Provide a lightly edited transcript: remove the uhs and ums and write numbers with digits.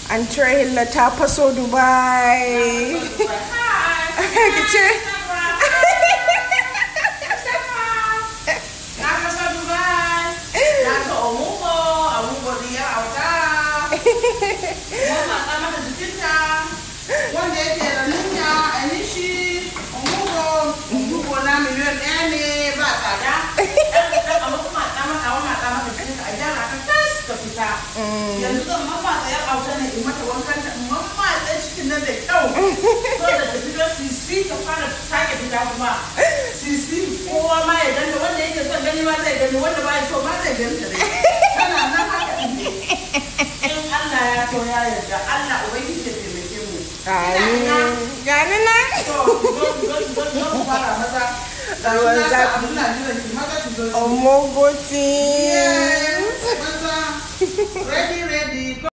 An Hilla ta faso Dubai. Ki ce. Na faso Dubai. Na ga Omugo, Omugo diya auta. Mamma ta mata jikinta. Wanda yake da niyya a nishi Omugo, Omugo na miliyan 1 ne ba tsada. Amma kuma ta mata wa mata mata jikinta a gyara ta tas ta fita. Yanzu zan mammatsa yar auta ne in mata wankan ta, in mammatsa cikin nan da kyau. So da ta fito sisi ta fara sake fita kuma. Sisi kowa ma ya ganta, wanda yake son gani ma zai gani, wanda ba ya so ma zai ganta dai. Tana nan haka ɗin. In Allah ya so ya yarda, Allah Ubangiji ya taimake mu. Amin. Gani nan. To, zo zo zo zo ku fara maza. Ruwan zafi. Ina jiran ki, maza ki zo. Omogo team. Yes, maza. Ready,